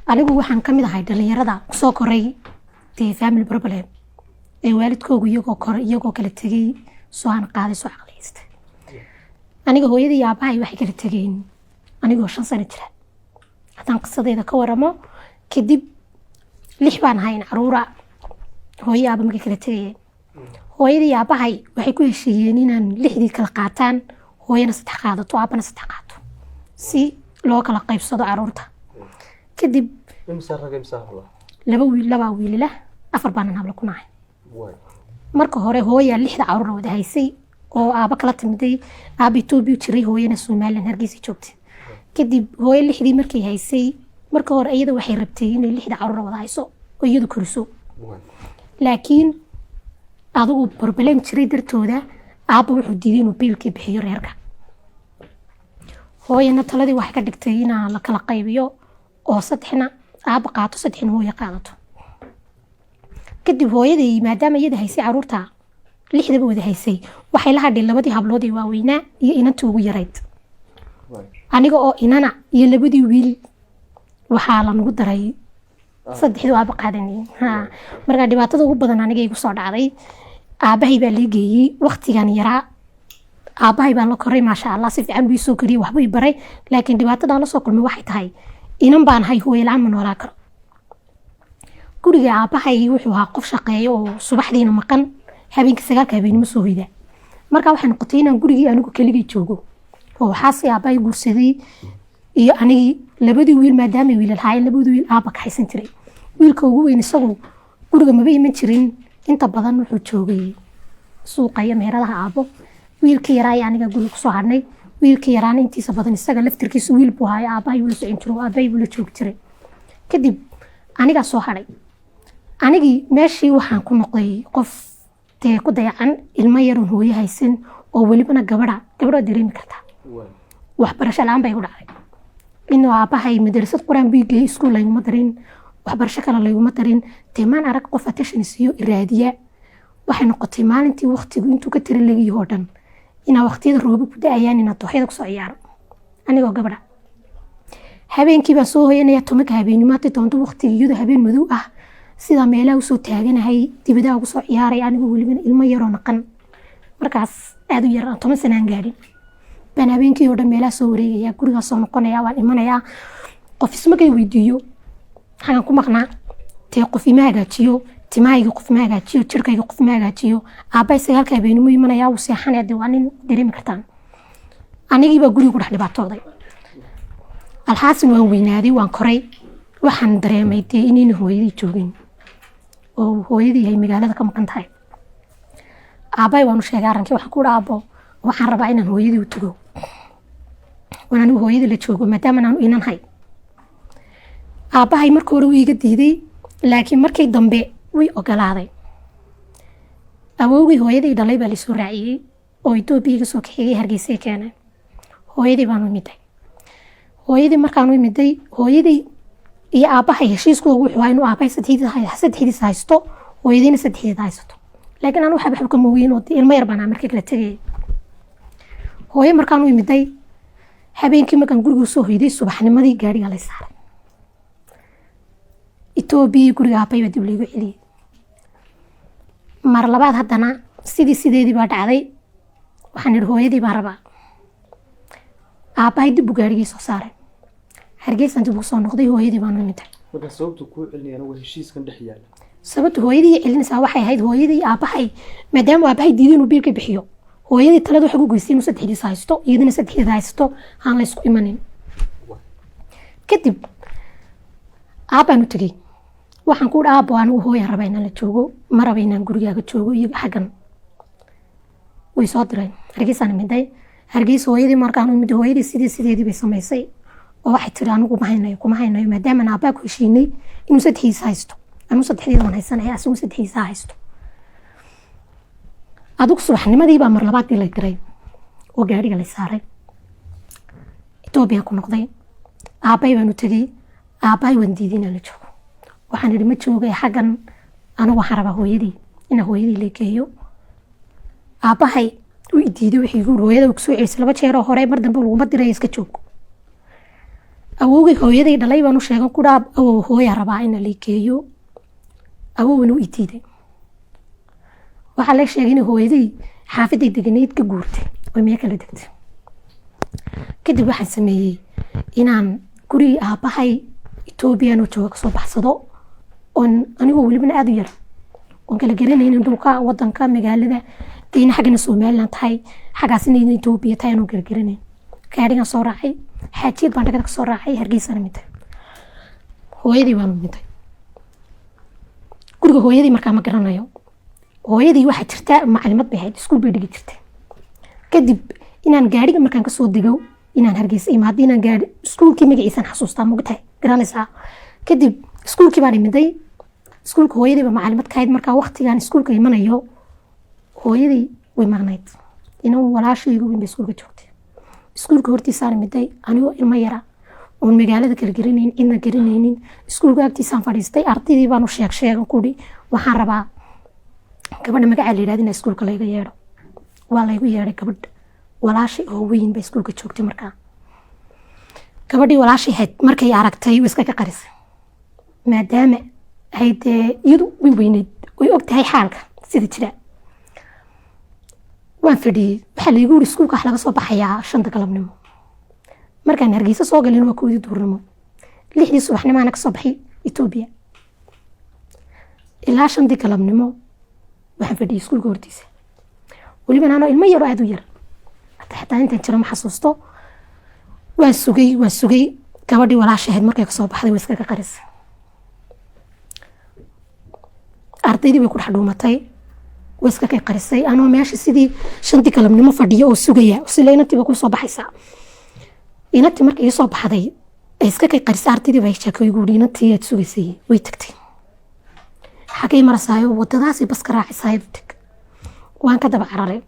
Anigu waxaan ka mid ahay dhalinyarada kusoo koray dee family problem ee waalidkoogu iyagoo kore, iyagoo kala tegay, soo aan qaaday, soo caqliyeystay. Aniga hooyadii iyo aabahay waxay kala tegeen anigoo 5 sano jira. Haddaan qisadeyda ka waramo, kadib lix baan ahayn caruura. Hooyo aaba markay kala tegayeen, hooyadii iyo aabahay waxay ku heshiiyeen inaan lixdii kala qaataan, hooyana saddex qaadato, aabana saddex qaato, si loo kala qaybsado caruurta. Kadib Imisa rag, imisa habla? Laba wiil, labaa wiilila, afar baanan habla ku nahay. Marka hore hooyaa lixda caruura wada haysay oo aaba kala timiday. Aaba Etoobiya jiray, hooyana Somaliland, Hargeysa joogtay. Kadib hooyo lixdii markay haysay, marka hore iyada waxay rabtay inay lixda caruura wada hayso oo iyadu koriso, laakiin adigu problem jiray dartooda aabba wuxuu diiday inuu biilkii bixiyo reerka. Hooyana taladii waxay ka dhigtay inaa la kala qaybiyo oo saddexna aabba qaato, saddexna hooyo qaadato. Kadib hooyadii, maadaama iyada haysay caruurta lixdaba wada haysay, waxay la hadhay labadii hablood ee waaweynaa iyo inantii ugu yarayd. Aniga oo inana iyo labadii wiil waxaa lanagu daray saddexdii aaba qaadanayay. Ha, marka dhibaatada ugu badan aniga igu soo dhacday, aabahay baa lii geeyey. Waqtigan yaraa aabahay baan la koray, maasha Allah, si fiican buu isoo koriyey, waxbuu i baray. Laakiin dhibaatadan la soo kulmay waxay tahay, inan baan ahay, hooyo la'aan ma noolaa karo. Guriga aabahay wuxuu ahaa qof shaqeeyo oo subaxdiina maqan, habeenkii 9-ka habeenimo soo hoyda. Marka waxay noqotay inaan gurigii anigu keligay joogo oo waxaase aabahay guursaday iyo anigii labadii wiil. Maadaama wiilal haayeen, labadii wiil aaba kaxaysan jiray. Wiilka ugu weyn isagu guriga maba iman jirin, inta badan wuxuu joogay suuqa iyo meheradaha aabo. Wiilka yaraa iyo aniga guriga kusoo hadhnay. Wiilka yaraana intiisa badan isaga laftirkiisu wiil buu haayo, aabahay wuu la socon jiray oo aabahay buu la joogi jiray. Kadib anigaa soo hadhay. Anigii meeshii waxaan ku noqday qof dee ku dayacan, ilmo yaroon hooyo haysan oo welibana gabadha. Gabadha dareemi kartaa, waxbarasho la'aan bay igu dhacday. Inuu aabahay madrasad Quraan buu geeyey, iskuul layguma darin, waxbarasho kale layguma darin. Dee maan arag qof attention siiyo, iraadiya. Waxay noqotay maalintii waqtigu intuu ka tira leegyaho oo dhan inaa waqtiyada roobo ku da'ayaan inaa dooxyada kusoo ciyaaro anigoo gabadha. Habeenkii baan soo hoyanaya 10-ka habeenimo, hadday doonto waqtiga iyadoo habeen madow ah, sidaa meelaha usoo taaganahay, dibadaha ugu soo ciyaaray, anigoo welibana ilmo yaroo naqan markaas aada u yar, aan 10 sana aan gaadhin, baan habeenkii oo dhan meelaha soo wareegaya. Gurigaa soo noqonaya, waan imanayaa, qof ismakay weydiiyo xagan ku maqnaa. Dee qof ima hagaajiyo timahayga, qof ima hagaajiyo jirkayga, qof ima hagaajiyo. Aabbahay 9-ka habeenimo imanaya, wuu seexanaya. Dee waa nin dareemi kartaan. Anigiibaa guriga ku dhex dhibaatooday. Alxaasin waan weynaaday, waan koray. Waxaan dareemay dee inayna hooyadii joogin oo hooyadii ay magaalada ka maqan tahay. Aabbahay waanu sheegay arrinkii. Waxaan ku uhi, "Aabbo, waxaan rabaa inaan hooyadii u tago waan anigu hooyadii la joogo, maadaama aanu inan hay." Aabbahay marka hore wuu iga diiday, laakiin markii dambe way ogolaaday. Awowgii hooyadii dhalay baa laisoo raaciyey oo Itoobiya iga soo kaxeeyey, Hargeysay keenay. Hooyadii baanu imiday. Hooyadii markaanu imiday, hooyadii iyo aabbahay heshiiskooda wuxuu ahaa inuu aabbahay saddexdiisa haysto, hooyadiina saddexdeeda haysato. Laakiin anu waxba kama weyn oo dee ilmo yar baan ahaa markii kala tegayay. Hooyo markaanu imiday, habeenkii markaan guriga soo hoyday, subaxnimadii gaariga lay saaray. Itoobiya guriga aabbay baa dib laygu celiyey. Mar labaad haddana sidii sideedii baa dhacday. Waxaan idhi, "Hooyadii baan rabaa." Aabbahay dib buu gaarigii soo saaray, Hargeysaan dib ugu soo noqday, hooyadii baan u imiday. Marka sababta kuu celinayana waa heshiiskan dhex yaala? Sababta hooyadii celinaysaa waxay ahayd, hooyadii aabbahay, maadaama aabbahay diiday inuu biilka bixiyo, hooyadii talada waxay ku geystay inuu saddexdiisa haysto, iyadana saddexdeeda haysato, aan la isku imanin. Kadib aabbaan u tegey. Waxaan ku idhi, "Aabbo, anigu hooyaan raba inaan la joogo, ma raba inaan gurigaaga joogo." Iyo xaggan way soo direen, Hargeysaan imiday. Hargeysa hooyadii markaan u imiday, hooyadii sidii sideedii bay samaysay oo waxay tiri, "Anigu ma haynayo, kuma haynayo, maadaama aabbaa ku heshiinay inuu saddexdiisa haysto. Anigu saddexdeeda waan haysanaya, asigu saddexdiisa ha haysto." Adigu subaxnimadii baa mar labaadii lay diray oo gaariga lay saaray, Etoobiya ku noqday. Aabbay baan u tegey. Aabbahay waan diiday inaan la joogo. Waxaan idhi, "Ma joogay xaggan, anigu waxaan rabaa hooyadii, inaan hooyadii la geeyo." Aabbahay u diiday. Wixii igu yiri, "Hooyada way kusoo celisay laba jeer oo hore, mar dambe laguma diray, iska joog." Awowgay hooyaday dhalay baan u sheegan ku dhaab, awow, hooya rabaa ina lay geeyo. Awowna u itiiday. Waxaa la sheegay inay hooyaday xaafaday deganayd ka guurtay oo meel kala degtay. Kadib waxaan sameeyey inaan gurigii aabbahay Etoobiyan oo jooga kasoo baxsado, oon anigoo welibana aada u yar oon kala garanaynin dhulka, wadanka, magaalada, dee ina xaggana Somaliland tahay, xaggaasina ina Etoobiya tahay, anoo kala garanayn. Gaadhigan soo raacay, Xaajiyad baan dhagada kasoo raacay, Hargeysana mitay. Hooyadii baan mitay guriga hooyadii. Markaa ma garanayo hooyadii. Waxaa jirta macalimad bay ahayd, iskuul bay dhigi jirtay. Kadib inaan gaadhiga markaan kasoo dego, inaan Hargeysa imaado, inaan gaadhi iskuulkii magaciisaan xasuustaa, mogtahay, garanaysaa. Kadib iskuulkii baan imiday. Iskuulka hooyadii baa macalimad ka ahayd. Markaa waqtigaan iskuulka imanayo hooyadii way maqnayd, inuu walaashaygu weyn bay iskuulka joogtay. Iskuulka hortiisaan imiday anigoo ilmo yara oon magaalada kala garanaynin, cidna garanaynin. Iskuulka agtiisaan fadhiistay. Ardaydii baan u sheeg sheegan kuri, waxaan rabaa gabadha magacaa la yidhahda in iskuulka layga yeedho. Waa laygu yeedhay. Gabadh walaashay oo weyn bay iskuulka joogtay. Markaa gabadhii walaashay ahayd markay aragtay way iska ka qarisay, maadaama ay dee iyadu way weyneyd, way og tahay xaalka sida jira. Waan fadhiyey. Waxaa laygu yiri iskuulka wax laga soo baxayaa 5ta galabnimo. Markaan Hargeysa soo galin waa 1dii duurnimo. 6dii subaxnimo ana kasoo baxay Etoobiya. Ilaa 5tii galabnimo waxaan fadhiyey iskuulka hortiisa, weliba anoo ilmo yaro, aada u yar. Xataa intaan jiro ma xasuusto. Waan sugay, waan sugay. Gabadhii walaasha ahayd markay kasoo baxday way iskaga qarisay. Ardaydii bay ku dhex dhuumatay, way iska kay qarisay. Anoo meesha sidii 5tii galabnimo fadhiyo oo sugaya, sila inantii ba kusoo baxaysaa. Inantii markay iisoo baxday ay iska kay qarisay ardaydii bay sheeko igu yidhi, inantii aad sugaysay way tagtay. Xagay marasaayo? Wadadaasay baska raacisaayo, tag. Waan ka daba cararay.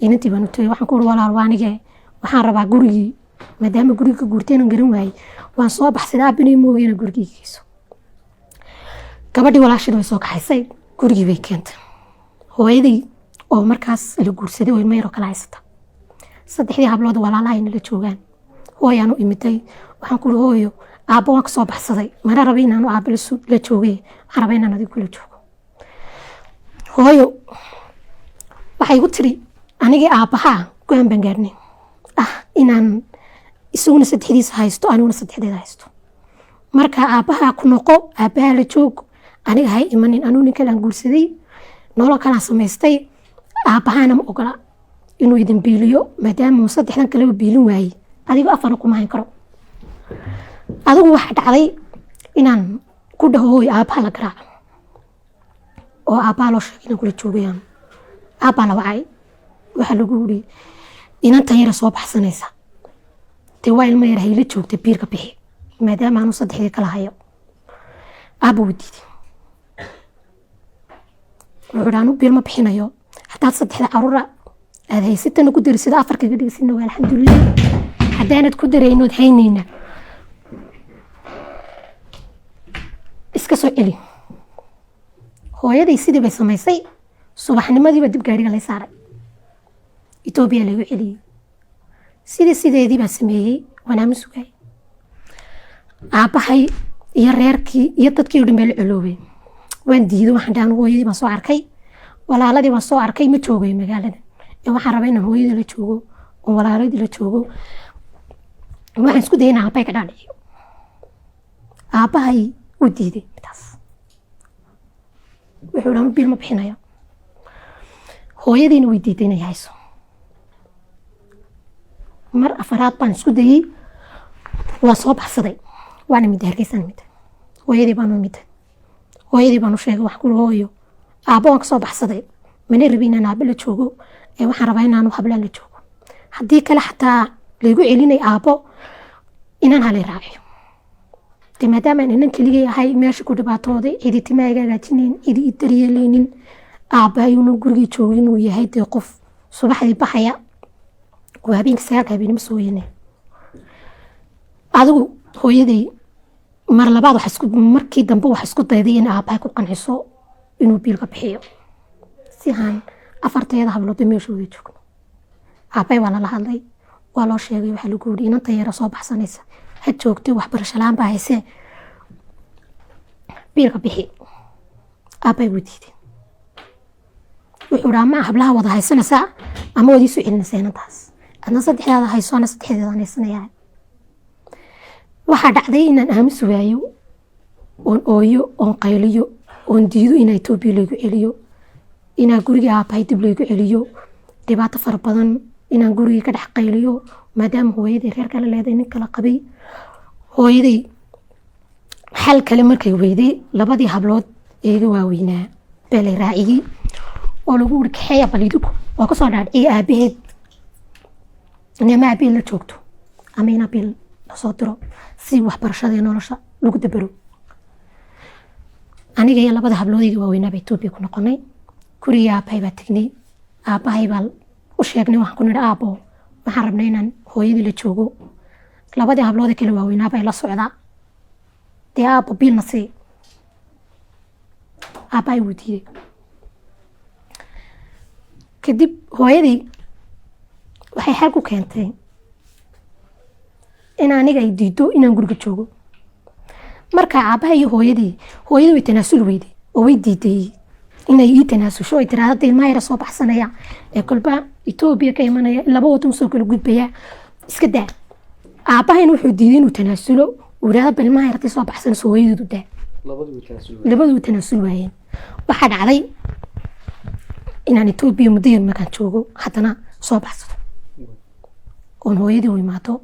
Inantii baan u tagay. Waxaan ku uri, walaal, waa anige, waxaan rabaa gurigii, maadaama guriga ka guurtay inaan garan waayey, waan soo baxsaday, aabinay mooga inaan gurigii geyso. Gabadhii walaashida way soo kaxaysay, gurigii bay keentay. Hooyaday oo markaas la guursaday oo ilmo yaroo kala haysata, saddexdii hablood walaalaha nala joogaan, hooyaan u imiday. Waxaan ku uri, hooyo, aabbo waan kasoo baxsaday, mana raba inaanu aabbo la joogay, waxaan rabaa inaan adigu kula joogo. Hooyo waxay igu tiri, anigii aabbahaa go-aan baan gaarnay ah inaan isaguna saddexdiisa haysto, aniguna saddexdeeda haysto. Marka aabbahaa ku noqo, aabbahaa la joog, aniga hay imanin. Anuu nin kale aan guursaday, nolol kalaan samaystay. Aabbahaana ma ogola inuu idin biiliyo, maadaama uu saddexdan kaleba biilin waayey, adigo afarna kuma hayn karo. Adigu waxaa dhacday inaan ku dhaho, hooy, aabbaha la garaaco oo aabbaha loo sheegay inaan kula joogayaan. Aabbaa la wacay. Waxaa lagu yiri, inantan yara soo baxsanaysa dee waa ilmo yar, hayla joogta, biirka bixi, maadaama aanu saddexdii kala hayo. Aabba wuu diiday. Wuxuu idhi, anu biil ma bixinayo. Haddaad saddexda caruura aad haysatana ku darisida, afar kaga dhigisidna waa alxamdulilah. Haddaanad ku daraynood haynayna, iska soo celi. Hooyaday sidii bay samaysay. Subaxnimadiiba dib gaariga lay saaray, Etoobiya lagu celiyey. Sidii sideedii baan sameeyey. Waan aamin sugay. Aabbahay iyo reerkii iyo dadkii oo dhan baa la coloobay. Waan diiday. Waxaan dhahan, hooyadii baan soo arkay, walaaladii baan soo arkay, ma joogayo magaalada ee waxaan rabaa inaan hooyadii la joogo oon walaaladii la joogo. Waxaan isku dayay inaan aabbahay ka dhaadhiciyo. Aabbahay wuu diiday midaas. Wuxuu dhahan, biil ma bixinayo. Hooyadiina way diiday inay hayso. Mar afaraad baan isku dayey. Waan soo baxsaday, waana mid Hargeysaan mid hooyadii baanu mid hooyadii baanu sheegay. Wax kuli, hooyo, aabbo waan kasoo baxsaday, mana rabi inaan aabbo la joogo ee waxaan rabaa inaanu hablaan la joogo. Haddii kale xataa laygu celinay aabbo, inaan halay raaciyo de, maadaama aan inan keligay ahay, meesha ku dhibaatooday, cidi timaa iga hagaajinayn, cidi i daryeelaynin, aabbahayuna gurigii joogay, inuu yahay dee qof subaxdii baxaya oo habeenkii 9ka habeenimo soo hoyanay. Adigu hooyaday mar labaad waxa isku markii dambe waxa isku dayday in aabbahay ku qanciso inuu biilka bixiyo, si aan afarteeda habloodba meeshooda joogno. Aabbahay waa lala hadlay, waa loo sheegay. Waxaa lagu yidhi, inanta yara soo baxsanaysa Ha joogtay, waxbarasho la-aan baa haysee, biilka bixi. Aabbay wuu diiday. Wuxuu dhaha, ma hablaha wada haysanaysaa ama waad iisoo celinaysaa inantaas? Adna saddexdaada hayso, ana saddexdeedaan haysanayaa. Waxaa dhacday inaan aamus waayo, oon ooyo, oon qayliyo, oon diido inaa Etoobiya laygu celiyo, inaa guriga aabbahay dib laygu celiyo. Dhibaato fara badan inaan gurigii ka dhex qayliyo, maadaama hooyaday reer kale leeday, nin kala qabay. Hooyaday xal kale markay weyday, labadii hablood ee iga waaweynaa baa lay raaciyey oo lagu wuri, kaxeeya bal idigu. Waa kasoo dhaadhiciyay aabaheed in ama aabaheed la joogto ama in aabeel lasoo diro si waxbarashada iyo nolosha lagu dabero. Aniga iyo labada habloodayga waaweynaa baa Etoobiya ku noqonay. Gurigii aabbahay baa tegnay. Aabbahay baa u sheegnay. Waxaan ku nidhi, aabbo, waxaan rabnay inaan hooyadii la joogo, labadii habloodee kale waaweynaa bay la socdaa, dee aabbo biilna sii. Aabbahay wuu diiday. Kadib hooyadii waxay xal ku keentay in aniga ay diido inaan guriga joogo. Marka aabbaha iyo hooyadii, hooyadii way tanaasuli weyday oo way diiday inay ii tanaasusho, ay tiraahdo, "Hadda ilmaha yara soo baxsanaya ee kolba Etoobiya ka imanaya, laba wadan soo kala gudbaya, iska daa." Aabbahayna wuxuu diiday inuu tanaasulo, uu yidhahdo, bal ilmaha yartay soo baxsanayso hooyadeedu daa. Labadii way tanaasul. Labadu way tanaasul waayeen. Waxaa dhacday inaan Etoobiya muddo yar markaan joogo haddana soo baxsado, oon hooyadii u imaado.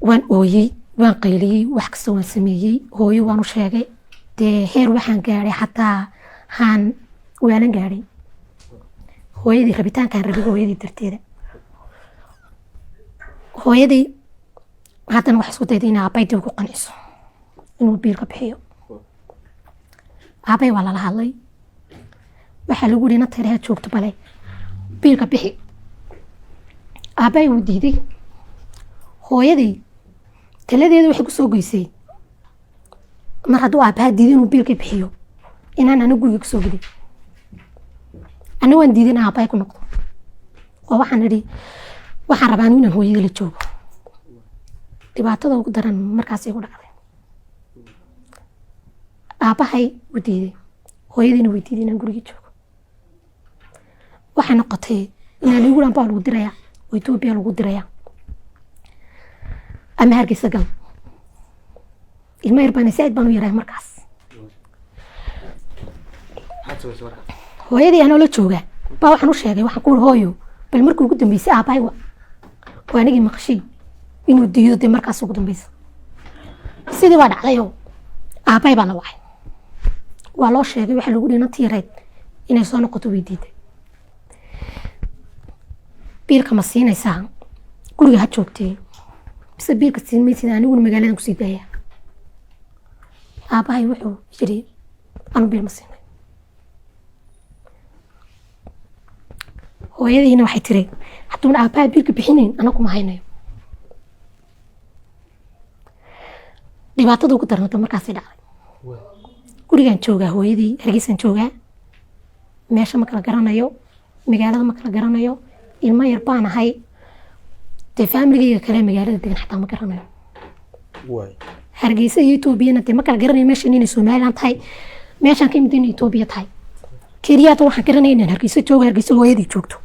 Waan ooyey, waan qayliyey, wax kasta waan sameeyey. Hooyo waan u sheegay. Dee heer waxaan gaadhay xataa haan waalan gaadhay, hooyadii rabitaankaan rabay hooyadii darteeda. Hooyadii haddana waxay isku dayday inay aabbay dib ugu qanciso inuu biilka bixiyo. Aabbay waa lala hadlay. Waxaa lagu yiri, inanta yar joogto, bale biilka bixi. Aabbay wuu diiday. Hooyadii taladeeda waxay ku soo goysay, mar hadduu aabbaha diiday inuu biilka bixiyo, inaan anigu guriga kasoo gelin. Ana waan diiday inaan aabbahay ku noqdo, oo waxaan idhi, waxaan rabaa anigu inaan hooyadii la joogo. Dhibaatada ugu daran markaas igu dhacday. Aabbahay wuu diiday, hooyadiina way diiday inaan gurigii joogo. Waxay noqotay inaan igu dhan baa lagu dirayaa oo Etoobiya lagu dirayaa ama Hargeysa gal. Ilmo yar baan, saaid baan u yarahay markaas. Maxaad samaysay markaa? Hooyadii anoo la jooga baa waxaan u sheegay, waxaan ku uri, hooyo, bal markii ugu dambeysay aabbahay wa oo anigii maqshay inuu diido. Dee markaas ugu dambeysa sidii baa dhacdayoo aabbahay baa la wacay, waa loo sheegay. Waxaa lagu dhihi, inantii yareyd inay soo noqoto way diiday, biilka ma siinaysaa? Guriga ha joogtee, mise biilka siin maysid? Aniguna magaaladan kusii daaya. Aabbahay wuxuu yiri, anu biil ma siinay. Hooyadiina waxay tiri, hadduuna aabbaha biilka bixinayn, anagu ma haynayo. Dhibaatada ugu darnata markaasay dhacday. Gurigaan joogaa hooyadii, Hargeysaan joogaa, meesha ma kala garanayo, magaalada ma kala garanayo, ilmo yar baan ahay. Dee faamiligayga kale magaalada degan xataa ma garanayo. Hargeysa iyo Etoobiyana dee ma kala garanayo, meeshan inay Somaliland tahay, meeshaan ka imid inay Etoobiya tahay. Keliyaata waxaan garanaya inaan Hargeysa joogo, Hargeysa hooyadii joogto.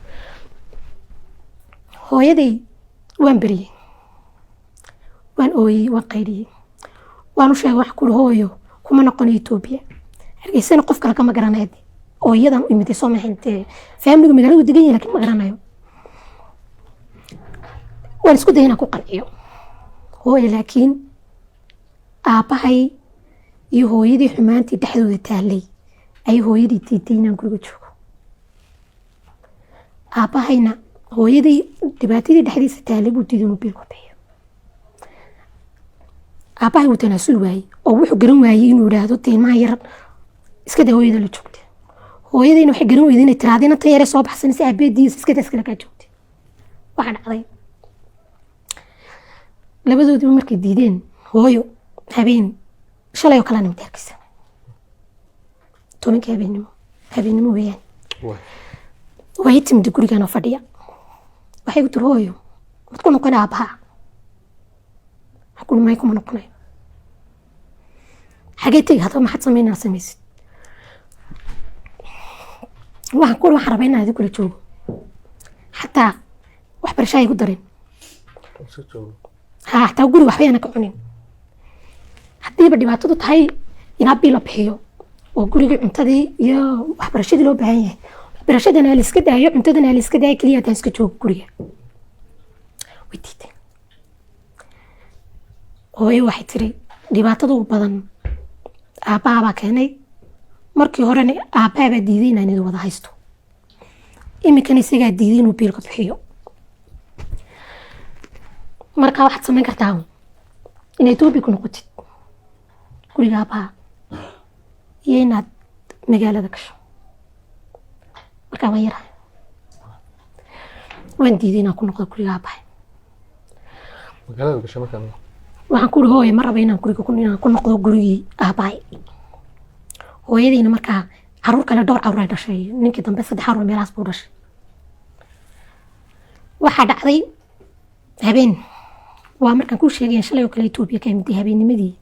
Hooyadii waan beriyey, waan ooyey, waan qayliyey, waan u sheegay. Wax kuri, hooyo, kuma noqonayo Etoobiya, Hargeysana qof kale kama garanayo dee, oo iyadan u imiday soo maxayn. Dee faamiligu magaaladu degan yahay, laakiin ma garanayo. Waan isku dayay inaan ku qanciyo hooyo, laakiin aabbahay iyo hooyadii xumaantii dhexdooda taalay ayay hooyadii diiday inaan guriga joogo. Aabbahayna hooyadii dhibaatadii dhexdiisa taalay buu diiday inuu biilku bixiyo. Aabbahay wuu tanaasul waayey oo wuxuu garan waayey inuu yidhaahdo, dee ilmaha yar iska daa, hooyada la joogta. Hooyadiina waxay garan weyday inay tiraahdo, inanta yaree soo baxsanaysa aabeediisa iska daa, iskala kaa joogta. Waxaa dhacday labadoodiiba markay diideen, hooyo habeen shalay oo kalena mid Hargeysa 10-kii habeenimo, habeenimo weeyaan, way timid gurigan oo fadhiya. Waxay ku tiri, hooyo, mad ku noqon aabbaha? Waxaan ku uri, "May, kuma noqonayo." Xagee tegi haddaba? Maxaad sameynaa? Samaysid. Waxaan ku uri, waxaan rabaa inaan idin kula joogo, xataa waxbarasho ay igu darin. Iska joogo. Ha, xataa guri waxba yaana ka cunin. Haddiiba dhibaatadu tahay inaa biil la bixiyo oo gurigii cuntadii iyo waxbarashadii loo baahan yahay, waxbarashadana la iska daayo, cuntadana la iska daayo, keliya haddaan iska joogo guriga. Way diiday hooyo. Waxay tiri, dhibaatada ugu badan aabbaha baa keenay. Markii horena aabbaha baa diiday inaan idin wada haysto, iminkana isagaa diiday inuu biilka bixiyo. Marka waxaad samayn kartaa inaad Etoobiya ku noqotid guriga aabbaha iyo inaad magaalada gasho. Markaa waan yarahay, waan diiday inaan ku noqdo guriga aabbahay. Magaalada gashay markaan? Waxaan ku uri, "Hooye, ma raba inaan guriga inaan ku noqdo gurigii aabbahay." Hooyadiina markaa caruur kale, dhowr caruur ay dhashay. Ninkii dambe saddex caruur meelahaas buu dhashay. Waxaa dhacday habeen, waa markaan kuu sheegaya shalay oo kale Etoobiya ka imid. Habeennimadii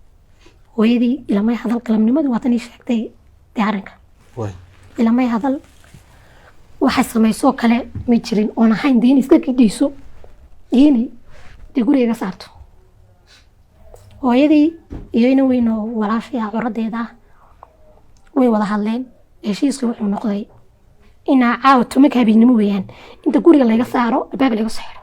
hooyadii ilamay hadal. Galabnimadii waatan ii sheegtay dee arrinka. Ilamay hadal. Waxay samaysoo kale ma jirin oon ahayn dee inay iska gidhayso iyo inay dee guriga iga saarto. Hooyadii iyo ina weyn oo walaashay ah, curadeeda ah, way wada hadleen. Heshiiskii wuxuu noqday inaa caawa 10-ka habeennimo weeyaan inta guriga layga saaro, albaab layga soo xidho.